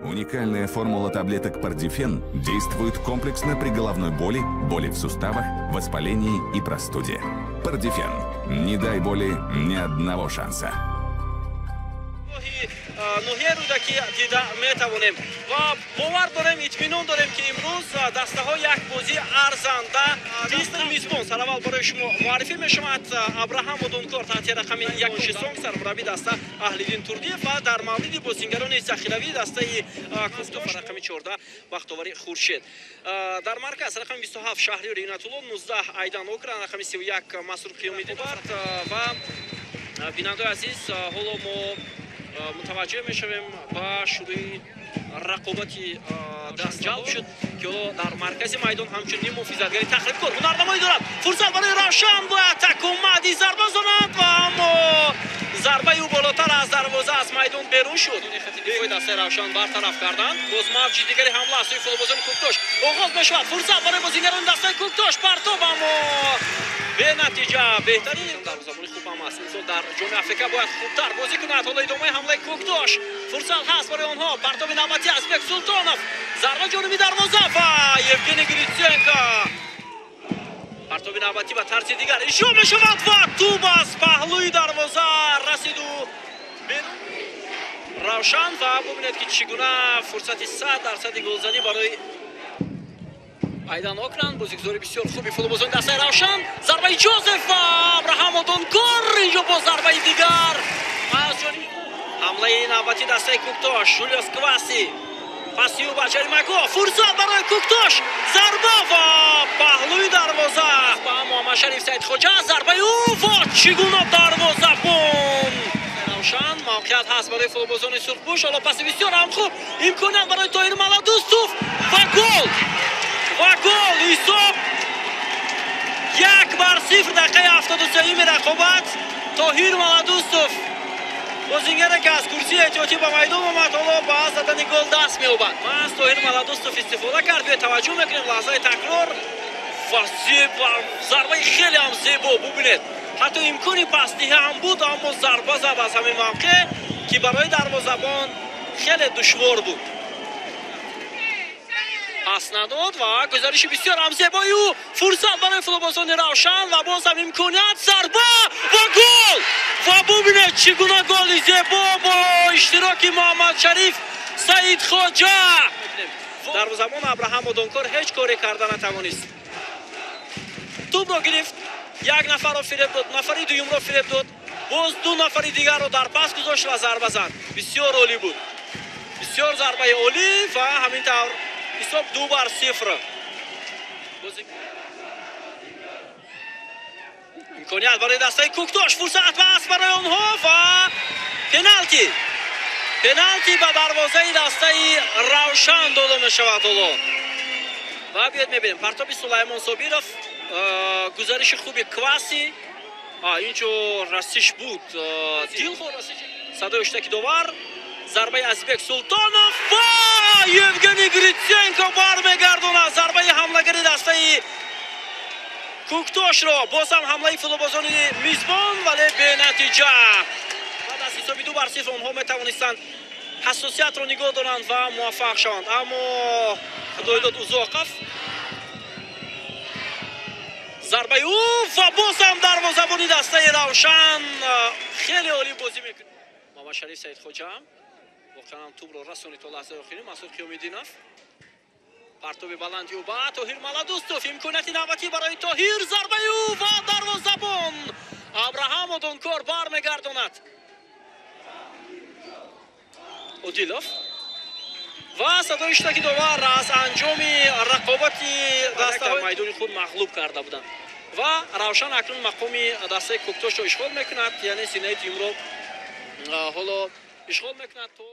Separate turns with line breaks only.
Уникальная формула таблеток Пардифен действует комплексно при головной боли, боли в суставах, воспалении и простуде. Пардифен. Не дай боли ни одного шанса.
Ноҳияи Рӯдакӣ дида метавонем ва бовар дорем, итминон дорем, ки имрӯз дастаҳо як бозии арзанда. Дастаи мизбон сараввал барои шумо муаррифӣ мешавад. Абраҳам Одонкор таҳти рақами 1 сармураббии даста Аҳлиддин Турдиев ва дар мавриди бозингарони захиравии дастаи Куктош рақами 14 Бахтовари Хуршед. Дар марказ рақами 27 Шаҳриёр Инатулло, 19 Айдан Окран, рақами 31 Масрур Қиёмиддин ва бинандаи азиз, ҳоло мо мутаваҷҷеҳ мешавем ба шурӯи рақобати даст ҷалб шуд, ки ҳоло дар маркази майдон ҳамчун ниммуҳофизатгари тахрибкор ҳунарнамоӣ дорад. Фурсат барои Равшан ва такомади зарба занад ва аммо зарбаи ӯ болотар аз дарвоза аз майдон берун шуд. Хати дифои дастаи Равшан бартараф карданд. Боз мавҷи дигари ҳамла аз сӯи футболбозони Куктош оғоз мешавад. Фурсат барои бозингарони дастаи Куктош, партоб, аммо бенатиҷа. Беҳтарин дарвозабони хуб ҳам аст. Имсол дар Ҷоми Африка бояд хубтар бозӣ кунад. Ҳоло идомаи ҳамлаи Куктош, фурсат ҳаст барои онҳо. Партоби навбатӣ аз Бек Султонов, зарба ҷониби дарвоза ва Евгений Гриценко. Партоби навбатӣ ба тарзи дигар иҷро мешавад ва тӯб аз паҳлӯи дарвоза расиду Равшан. Ва бубинед, ки чӣ гуна фурсати 100% голзанӣ барои Айдан Окран, бозигузори бисёр хуби футболбозони дастаи Равшан. Зарбаи Ҷозеф ва Абраҳам Одонкор, инҷо боз зарбаи дигар аз ҷониби ҳамлаи навбатии дастаи Куктош. Жулиос Кваси, паси ӯ ба ҷаримагоҳ, фурсат барои Куктош, зарба ва паҳлӯи дарвоза ба Муҳаммадшариф Саидхоҷа, зарбаи ӯ ва чӣ гуна дарвозабон. Равшан, мавқеият ҳаст барои футболбозони сурхпӯш. Ҳоло паси бисёр ҳам хуб, имконият барои Тоҳир Маладустов ва гол! Ва гол! Ҳисоб 1-0, дақиқаи 73-юми рақобат. Тоҳир Маладустов, бозингаре ки аз курсии эҳтиётӣ ба майдон омад, ҳоло ба задани гол даст меёбад. Маҳз Тоҳир Маладустов истифода кард. Биё таваҷҷӯҳ мекунем лаҳзаи такрор ва зарбаи хеле ҳам зебо. Бубинед, ҳатто имкони пасдиҳӣ ҳам буд, аммо зарба зад аз ҳамин мавқеъ, ки барои дарвозабон хеле душвор буд. Пас надод ва гузариши бисёр ҳам зебои ӯ, фурсат барои футболбозони Равшан ва боз ҳам имконият, зарба ва гол! Ва бубинед, чӣ гуна голи зебо бо иштироки Муҳаммадшариф Саидхоҷа. Дарвозабон Абраҳам Одонкор ҳеҷ коре карда натавонист. Тӯбро гирифт, як нафарро фиреб дод, нафари дуюмро фиреб дод, боз ду нафари дигарро дар пас гузошт ва зарба зад. Бисёр олӣ буд, бисёр зарбаи олӣ ва ҳамин тавр ҳисоб 2-0. Имконият барои дастаи Куктош, фурсат аст барои онҳо ва пеналти. Пеналти ба дарвозаи дастаи Равшан дода мешавад ҳоло. Ва биёед мебинем партоби Сулаймон Собиров, гузариши хуби Кваси. Инҷо расиш буд, дилхоҳ расиш. Садои ҳуштаки довар, зарбаи Азизбек Султонов ва Евгений Гриценко бармегардонад зарбаи ҳамлагари дастаи Куктошро. Боз ҳам ҳамлаи футболбозони мизбон, вале бенатиҷа. Баъд аз ҳисоби 2-0 онҳо метавонистанд ҳассосиятро нигоҳ доранд ва муваффақ шаванд, аммо Худойдод Узоқов, зарбаи ӯ ва боз ҳам дарвозабони дастаи Равшан хеле олӣ бозӣ мекунад. Муҳаммадшариф Саидхоҷа воқеан тӯбро расонид то лаҳзаи охирин. Масуд Қиёмиддинов, партоби баланди ӯ ба Тоҳир Маладустов, имконияти навбатӣ барои Тоҳир, зарбаи ӯ ва дарвозабон Абраҳам Одонкор бармегардонад. Одилов ва садои ҳуштаки довар аз анҷоми рақобати дастаҳои майдони худ мағлуб карда буданд ва Равшан акнун мақоми дастаи Куктошро ишғол мекунад, яъне зинаи дуюмро ҳоло ишғол мекунад то